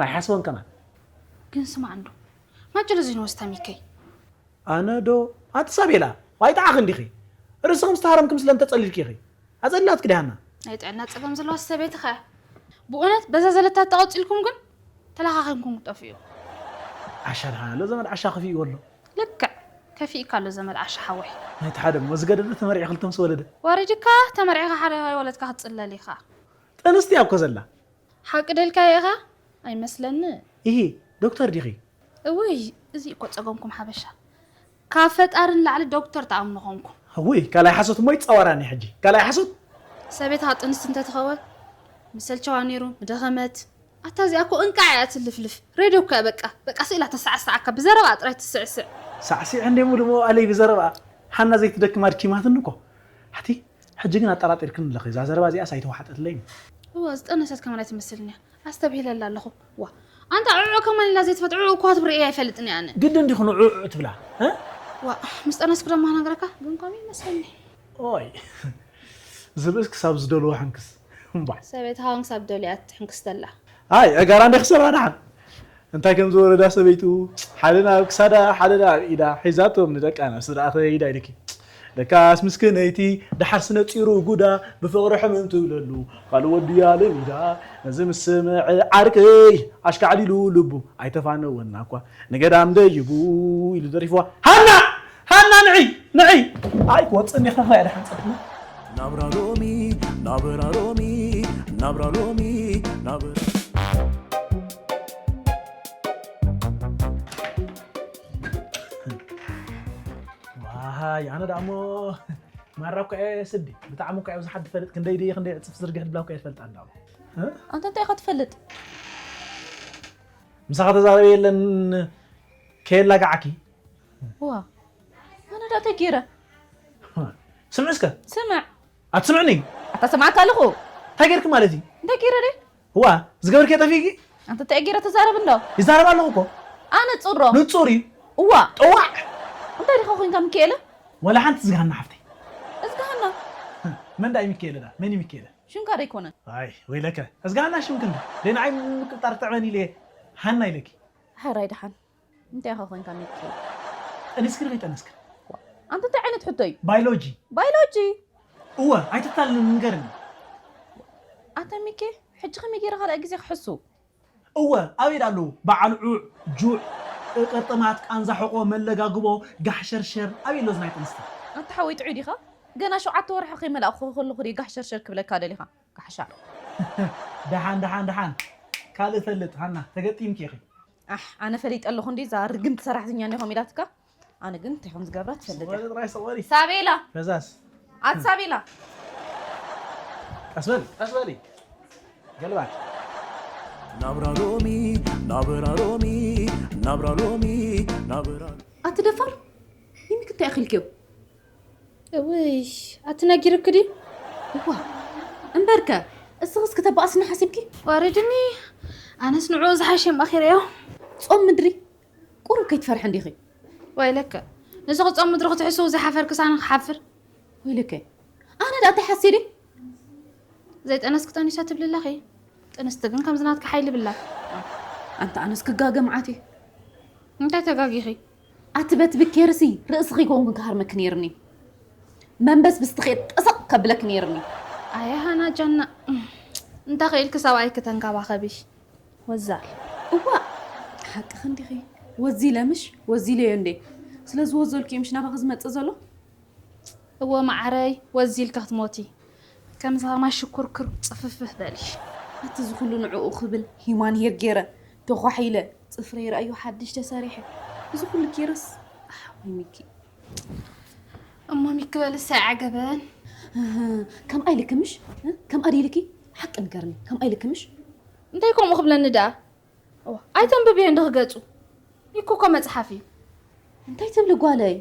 ኣይሓስቦን ከማን። ግን ስማዕ እንዶ ማጭሎ ዘይንወስታ ሚከይ። ኣነ ዶ ኣቲ ሳቤላ ዋይጣዓኺ እንዲኺ ርእስኺ ምስ ተሃረምኪ ምስለን ተፀሊልኪ ኢኺ። ኣፀሊላትኪ ዲሃና። ናይ ጥዕና ጸገም ዘለዋ ሰበይቲ ኸ? ብእውነት በዛ ዘለታ ተቐጺልኩም ግን ተለኻኺምኩም ክጠፍኡ። ዓሻ ድሓን ኣሎ ዘመድ ዓሻ ከፊእዎ ኣሎ። ልክዕ ከፊእካ ኣሎ ዘመድ ዓሻ ሓወይ። ነቲ ሓደ እሞ ዝገደደ ተመሪዑ ክልተ ምስ ወለደ። ወሪድካ ተመሪዕካ ሓደ ከይወለድካ ክትጽለል ኢኻ። ጥንስቲ እያ እኮ ዘላ። ሓቂ ደልካዮ ኢኻ? ኣይመስለኒ። ኢሂ ዶክተር ዲኺ? እውይ እዚ እኮ ጸገምኩም ሓበሻ። ካብ ፈጣሪ ንላዕሊ ዶክተር ትኣምኑ ኾንኩም። ውይ ካልኣይ ሓሶት እሞ ይጻወራኒ ሕጂ ካልኣይ ሓሶት። ሰበይትኻ ጥንስቲ እንተትኸውን ምሰልቸዋ ነይሩ ምደኸመት። ኣታ እዚኣ እኮ እንቃዕ እያ ትልፍልፍ። ሬድዮ እኮ እያ በቃ በቃ ስኢላ ተሳዕስዓካ ብዘረባ ጥራይ ትስዕስዕ። ሳዕሲዕ እንደ ሙሉ መዋእለይ ብዘረባ። ሓና ዘይትደክም ኣድኪማትኒ እኮ። ሓቲ ሕጂ ግን ኣጠራጢርክን ኣለኺ እዛ ዘረባ እዚኣስ ኣይተዋሓጠትለይን። እወ ዝጠነሰት ከማን ኣይትመስልን እያ። ኣስተብሂለላ ኣለኹ። ዋ ኣንታ ዕዑ ከማን ኢላ ዘይትፈጥ ዕዑ እኳ ትብርኢ ኣይፈልጥን እየ ኣነ። ግድን ዲኹን ዕዑ ትብላ? እ? ዋ ምስ ጠነስኩ ደማ ክነግረካ ግን ከምኡ ይመስለኒ። ኦይ ዝብእስ ክሳብ ዝደልዎ ሕንክስ እምባ። ሰበይትኻ እውን ክሳብ ደልያ ትሕንክስ ተላ። ኣይ ዕጋራ እንደ ክሰብራ ደሓን እንታይ ከም ዝወረዳ ሰበይቱ ሓደ ናብ ክሳዳ ሓደ ናብ ኢዳ ሒዛቶም ንደቃ ናብ ስድራ ከይዳ ኢልኪ። ደቃስ ምስክነይቲ ደሓር ስነፂሩ ጉዳ ብፍቕሪ ሕምም ትብለሉ ካልእ ወድያ ለሚዳ ነዚ ምስ ስምዕ ዓርከይ ኣሽካዕሊሉ ልቡ ኣይተፋነወና እኳ ንገዳም ደይቡ ኢሉ ደሪፍዋ። ሃና ሃና ንዒ ንዒ ኣይ ክወፅእ እንዲኻ ኸያ ደሓን ፀጥና። ናብራ ሎሚ ናብራ ሎሚ ናብራ ሎሚ ናብራ ዋሃይ ኣነ ደኣ እሞ ማራ እኮ እየ ስዲ ብጣዕሚ እኮ እየ ብዙሓት ዝፈልጥ ክንደይ ድየ ክንደይ ዕፅፍ ዝርግሕ ድብላ እኮ እየ ዝፈልጣ እንዳ እሞ እ? ኣንተ እንታይ ኢኻ ትፈልጥ? ምሳኻ ተዛረበ የለን ከየላጋዓኪ ዋ ኣነ ደኣ እንታይ ገይረ? ስምዒ እስከ ስምዕ ኣትስምዕኒ ኣታ ሰማዕካ ኣለኹ እንታይ ገይርኪ ማለት እዩ እንታይ ገይረ ደ? እዋ ዝገበርኪ ጠፊእኪ ኣንተ እንታይ ገይረ ተዛረብ እንዶ ይዛረብ ኣለኹ እኮ ኣነ ፅሮ ንፁር እዩ እዋ ጠዋዕ እንታይ ዲኻ ኮንካ ሚካኤለ? ወላ ሓንቲ ዝግሃና ሓፍተይ እዝግሃና መን ዳኣ ሚካኤለ ዳ መን ሚካኤለ ሽምካ ዶ ኣይኮነን? ኣይ ወይለከ እዝግሃና ሽምክን ደይ ንዓይ ምቅጣር ጥዕመን ኢለ ሃና ኢለኪ ሕራይ ደሓን እንታይ ኢኻ ኮንካ ሚካኤል? ጠኒስክሪ ከይጠነስክሪ ኣንተ እንታይ ዓይነት ሕቶ እዩ? ባዮሎጂ ባዮሎጂ እወ ኣይትታልን ንገርኒ ኣንተ ሚኬ ሕጂ ከመይ ገይረ ካልኣይ ግዜ ክሕሱ? እወ ኣበይ ኣለዉ በዓል ዑዕ ጁዕ ቅርጥማት ቃንዛ ሕቆ መለጋግቦ ጋሕሸርሸር ኣበይ ኣሎ ዝናይ ጥንስቲ ኣንተ ሓወይ ጥዑይ ዲኻ? ገና ሸውዓተ ወርሒ ከይመላእኩ ከለኹ ድዩ ጋሕ ሸርሸር ክብለካ ደሊኻ? ጋሕሻ ደሓን ደሓን ደሓን ካልእ ፈልጥ ሃና ተገጢምኪ ኢኺ ኣሕ ኣነ ፈሊጠ ኣለኹ እንዲ እዛ ርግምቲ ሰራሕተኛ እንዲኹም ኢላትካ ኣነ ግን እንታይ ከም ዝገብራ ትፈልጥ እያ ጥራይ ሰቆሪ ሳቤላ ፈዛስ ኣት ሳቤላ ቀስ በል ቀስ በሊ ገልባጭ ናብራ ሎሚ ናብራ ሎሚ ናብራ ሎሚ ናብራ ኣቲ ደፋር ይምክታይ ኣኺልክዮ እውይ ኣቲ ነጊርክ ድዩ እዋ እምበርከ እስኽስ ክተባእስኒ ሓሲብኪ ዋሪድኒ ኣነስ ንዕኡ ዝሓሸ ኣኺረዮ ጾም ምድሪ ቁሩብ ከይትፈርሒ እንዲኺ ወይለከ ንስኺ ጾም ምድሪ ክትሕስው ዝሓፈርክስ ኣነ ክሓፍር ወይለከ ኣነ ደኣ እንታይ ሓሲደ ዘይጠነስኪ ጠኒሰ ትብሊ ኣለኺ ጥንስቲ ግን ከምዚ ናትኪ ሓይሊ ብላ ኣንታ ኣነስ ክጋገ መዓት እየ እንታይ ተጋጊኺ ኣቲ በቲ ብኬርሲ ርእስኺ ጎንጉን ክሃርመኪ ነይርኒ መንበስ ብስትኺ ጠሰቕ ከብለኪ ነይርኒ ኣየ ሃና ጃና እንተ ኽኢልኪ ሰብኣይ ክተንከባኸቢ ወዛል እዋ ሓቅኺ እንዲኺ ወዚለ ምሽ ወዚለዮ እንዴ ስለ ዝወዘልኩ እዩ ምሽ ናባኺ ዝመፅእ ዘሎ እወ መዓረይ ወዚልኪ ክትሞቲ ከምዚ ከማይ ሽኩርኩር ጽፍፍፍ በሊ። እቲ ዝኹሉ ንዕኡ ክብል ሂማን ሄር ገይረ ተኳሒለ ጽፍረይ ረኣዩ ሓድሽ ተሰሪሐ። እዚ ኩሉ ገይረስ ኣሓወይ ሚኪ። እሞ ሚኪ በልስ ኣይዓገበን። እህ፣ ከምኣ ኢልኪ ምሽ? እ? ከምኣ ድዩ ኢልኪ? ሓቂ ንገርኒ፣ ከምኣ ኢልኪ ምሽ? እንታይ ከምኡ ክብለኒ ደኣ? እዋ፣ ኣይተንብብዮ እንዶ ክገጹ። ሚኪ እኮ መጽሓፍ እዩ። እንታይ ትብሊ ጓለይ?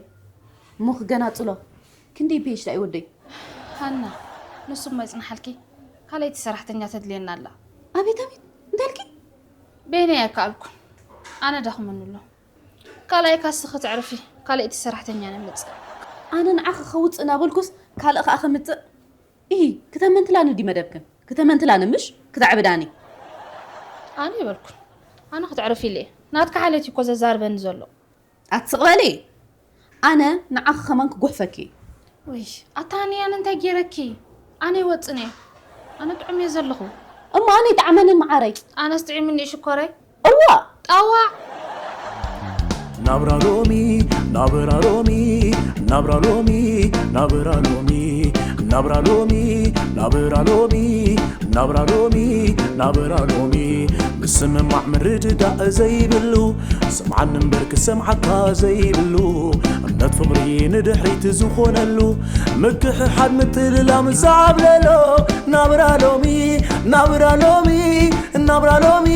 እሞ ክገናጽሎ ክንደይ ፔጅ ዳኣ ይወደይ? ሃና፣ ንሱ እሞ ይጽንሓልኪ። ካልኣይቲ ሰራሕተኛ ተድልየና ኣላ። ኣቤት ኣቤት፣ እንታይ ኢልኪ? በይነይ ኣይከኣልኩን። ኣነ ደኽመኒ ኣሎ። ካልኣይ ካስኺ ክትዕርፊ፣ ካልኣይቲ ሰራሕተኛ ነምጽእ። ኣነ ንዓኺ ከውጽእ እናበልኩስ ካልእ ከኣ ከምጽእ? ኢሂ፣ ክተመንትላኒ ድዩ መደብክን? ክተመንትላኒ ምሽ? ክተዕብዳኒ? ኣነ ይበልኩን። ኣነ ክትዕርፊ ኢለ እየ። ናትካ ሓልዮት እዩ እኮ ዘዛርበኒ ዘሎ። ኣትስቕ በሊ። ኣነ ንዓኺ ከማን ክጉሕፈኪ። ውይ፣ ኣታ ሃኒ ኣነ እንታይ ገይረኪ? ኣነ ይወጽን እየ። ኣነ ጥዑም እየ ዘለኹ። እሞ ኣነ ይጥዓመንን መዓረይ። ኣነስ ጥዒሙኒ እዩ ሽኮረይ። እዋ። ጠዋዕ። ናብራ ሎሚ ናብራ ሎሚ ናብራ ሎሚ ናብራ ሎሚ ናብራ ሎሚ ናብራ ሎሚ ናብራ ሎሚ ናብራ ሎሚ ምስምማዕ ምርድዳእ ዘይብሉ ስምዓኒ እምበር ክሰምዓካ ዘይብሉ እምነት ፍቕሪ ንድሕሪት ዝኾነሉ ምክሕሓድ ምትልላም ዝዓብለሎ ናብራ ሎሚ ናብራ ሎሚ ናብራ ሎሚ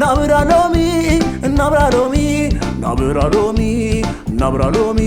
ናብራ ሎሚ ናብራ ሎሚ ናብራ ሎሚ ናብራ ሎሚ